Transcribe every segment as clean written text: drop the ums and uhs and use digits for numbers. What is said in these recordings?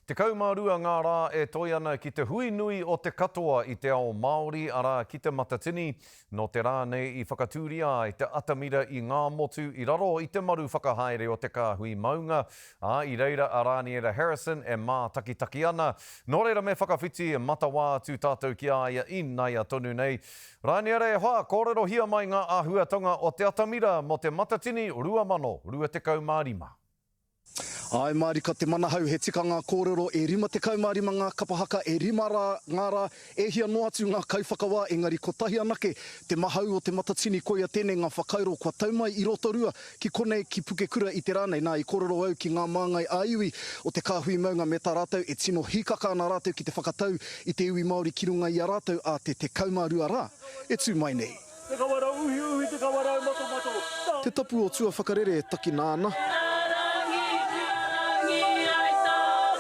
12 ngā rā e toe ana ki te hui nui o te katoa i te ao Māori, arā, ki Te Matatini. Nō te rā nei i whakatūria ai te atamira i Ngāmotu i raro i te maru whakahaere o Te Kāhui Maunga, ā, i reira a Rāniera Harrison e mātakitaki ana. Nō reira me whakawhiti matawā atu tātou ki a ia inaia tonu nei. Rāniera e hoa, kōrerohia mai ngā āhuatanga o te atamira mō Te Matatini 2025. Āe mārika te manahau, he tika ngā kōrero, e 55 ngā kapa haka, e rima rā ngā rā, e hia noa atu ngā kaiwhakawā, engari kotahi anake te mahau o Te Matatini, koia tēnei ngā whakairo kua tau mai i Rotorua ki konei ki Pukekura i te rā nei. Nā, i kōrero au ki ngā māngai ā-iwi o te Kāhui Maunga me tā rātou e tino hīkaka ana rātou ki te whakatau i te iwi Māori ki runga i a rātou ā te 12 rā e tū mai nei. Te kawerau uhiuhi, te kawerau matomato. Te tapu o tuawhakarere e takina ana.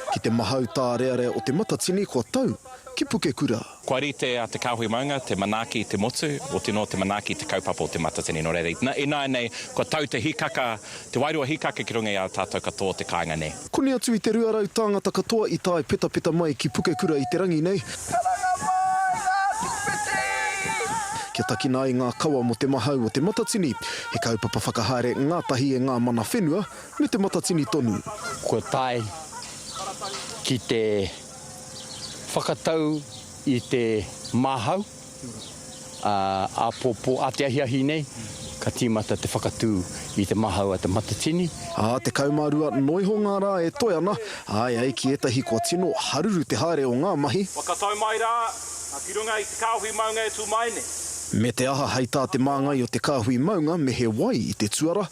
Ki te mahau tārearea o Te Matatini kua tau ki Pukekura. Kua rite a Te Kāhui Maunga te manaaki i te motu, otinō te manaaki i te kaupapa o Te Matatini. Nō reira, ināianei kua tau te hīkaka, te wairua hīkaka ki runga i a tātou katoa o te kāinga nei. Koni atu i te 200 tāngata katoa i tae petapeta mai ki Pukekura i te rangi nei. Karanga mai ngā tūwhiti! Kia takina ai ngā kawa mō te mahau o Te Matatini, he kaupapa whakahaere ngātahi e ngā mana whenua me Te Matatini tonu. Kua tae ki te whakatau i te māhau, ā, āpōpō, ā te ahiahi nei, ka tīmata te whakatū i te mahau a Te Matatini. Ā, 12 noa iho ngā rā e toe ana, ā, e ai ki ētahi kua tino haruru te haere o ngā mahi. Whakatau mai rā, ki runga i te kāhui maunga e tū mai nei. Me te aha hei tā te māngai o te kāhui maunga me he wai i te tuara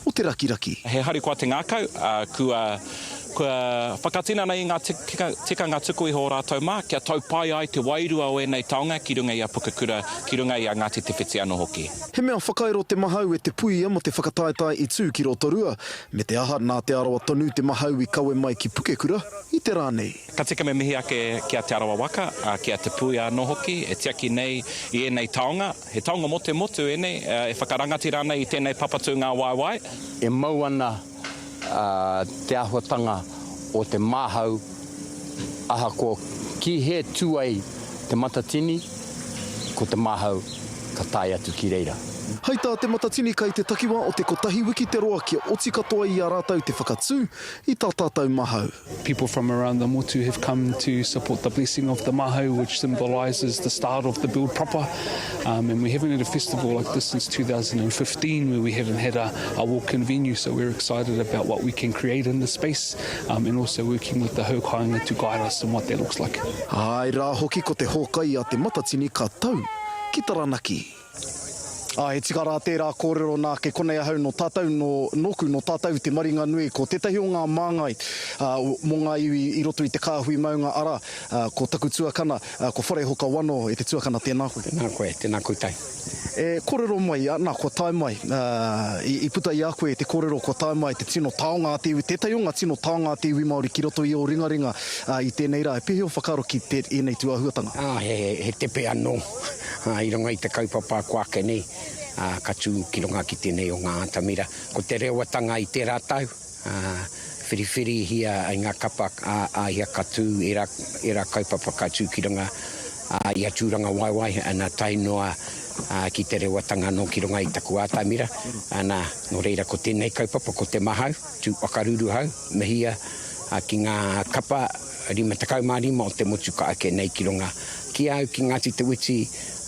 o te rakiraki. He harikoa te ngākau, ā, kua Kua whakatinana i ngā tikanga tuku iho o rātou mā, kia tau pai ai te wairua o ēnei taonga ki runga i a Pukekura, ki runga i a Ngāti Te Whiti anō hoki. He mea whakairo te mahau e te puia mō te whakataetae i tū ki Rotorua, me te aha nā Te Arawa tonu te mahau i kawe mai ki Pukekura i te rā nei. Ka tika me mihi ake ki a Te Arawa waka, ki a Te Puia anō hoki, e tiaki nei i ēnei taonga. He taonga mō te motu ēnei, e whakarangatira ana i tēnei papatū ngā waewae. E mau ana te āhuatanga o te māhau ahakoa ki hea tū ai Te Matatini, ko te māhau ka tae atu ki reira. Hei tā Te Matatini kai te takiwā o te kotahi wiki te roa kia oti katoa i a rātou te whakatū i tā tātou mahau. People from around the motu have come to support the blessing of the mahau which symbolises the start of the build proper and we haven't had a festival like this since 2015 where we haven't had a a walk-in venue so we're excited about what we can create in this space and also working with the hau kāinga to guide us in what that looks like. Āe rā hoki ko te hōkai a Te Matatini ka tau ki Taranaki. Ā, he tika rā tērā kōrero nā, kei konei ahau nō tātou, nō, nōku, nō tātou te maringa nui, ko tētahi o ngā māngai, ā, mō ngā iwi i roto i te kāhui maunga, arā, ā, ko taku tuakana, ā, ko Wharehoka Wano, e te tuakana, tēnā koe. Tēnā koe, tēnā koutou. E kōrero mai, ā, nā, kua tae mai, ā, i, i puta i a koe te kōrero kua tae mai te tino taonga a te iwi, tētahi o ngā tino taonga a te iwi Māori ki roto i ō ringaringa, ā, i tēnei rā. E pēhea ō whakaaro ki te, ēnei tūāhuatanga? Ā, he, he tepe anō. Ā, i runga i te kaupapa kua ake nei, ā, ka tū ki runga ki tēnei o ngā atamira. Ko te rewatanga i tērā tau, ā, whiriwhirihia ai ngā kapa, ā, āhea ka tū ērā, ērā kaupapa ka tū ki runga, ā, i a Tūrangawaewae, ana, tae noa, ā, ki te rewatanga anō ki runga i taku atamira. Ana, nō reira ko tēnei kaupapa ko te mahau, tū whakaruruhau, mihia, ā, ki ngā kapa 55 o te motu ka eke nei ki runga ki a au, ki Ngāti Te Witi,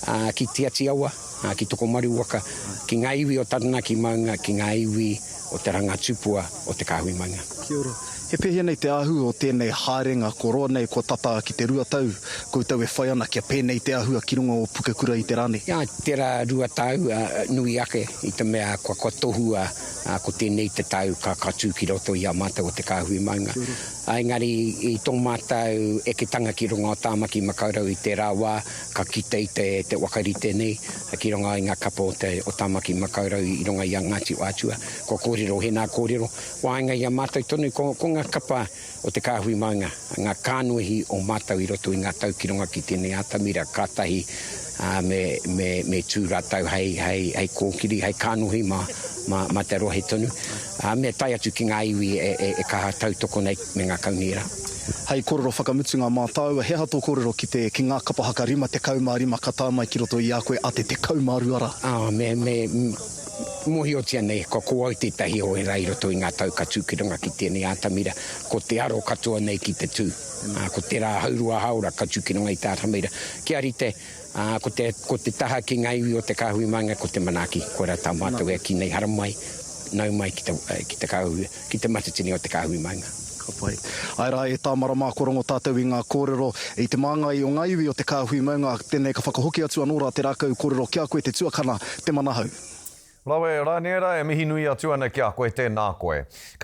ā, ki Te Ati Awa, ā, ki Tokomaru waka, ki ngā iwi o Taranaki maunga, ki ngā iwi o Te Rangatupua o Te Kāhui Maunga. Kia ora. He pēhea nei te āhua o tēnei haerenga kua roa nei, kua tata ki te 2 tau koutou e whai ana kia pēnei te āhua ki runga o Pukekura i te rā nei? Ā, tērā 2 tau, ā, nui ake i te mea kua, kua tohua, ā, ko tēnei te tau ka, ka tū ki roto i a mātou o Te Kāhui Maunga. Kia ora. Ā, engari i tō mātou eketanga ki runga o Tāmaki Makaurau i tērā wā, ka kite i te, te whakarite nei ki runga i ngā kapa o te, o Tāmaki Makaurau i runga i a Ngāti Whātua. Kua kōrero hēnā kōrero, waenga i a mātou tonu ko, ko ngā kapa o te kāhui maunga, ngā kānoihi o mātou i roto i ngā tau ki runga ki tēnei atamira, kātahi. Ā, me, me, me tū rātou hei, hei, hei kōkiri, hei kānohi mā, mā, mā te rohe tonu. Ā, me tae atu ki ngā iwi e, e, e kaha tautoko nei me ngā kaunihera. Hei kōrero whakamutunga mā tāua, he aha tō kōrero ki te, ki ngā kapa haka 55 ka tae mai ki roto i a koe a te 12 rā? Ā, me, me, mōhiotia nei, ko, ko au tētahi o ērā i roto i ngā tau ka tū ki runga ki tēnei atamira, ko te aro katoa nei ki te tū. Ā, ko te rā haurua hāora ka tū ki runga i te atamira. Kia rite, ā, ko te, ko te taha ki ngā iwi o te kāhui maunga, ko te manaaki, koirā tā mātou e kī nei, haramai, nau mai ki te, ki te kāhui, ki te matatini o te kāhui maunga. Ka pai. Āe rā, e tāmara mā, kua rongo tātou i ngā kōrero i te māngai o ngā iwi o te kāhui maunga, tēnei ka whakahoki atu anō rā te rākau kōrero ki a koe te tuakana, te manahau. Rawe, Raniera, e mihi nui atu ana ki a koe, tēnā koe.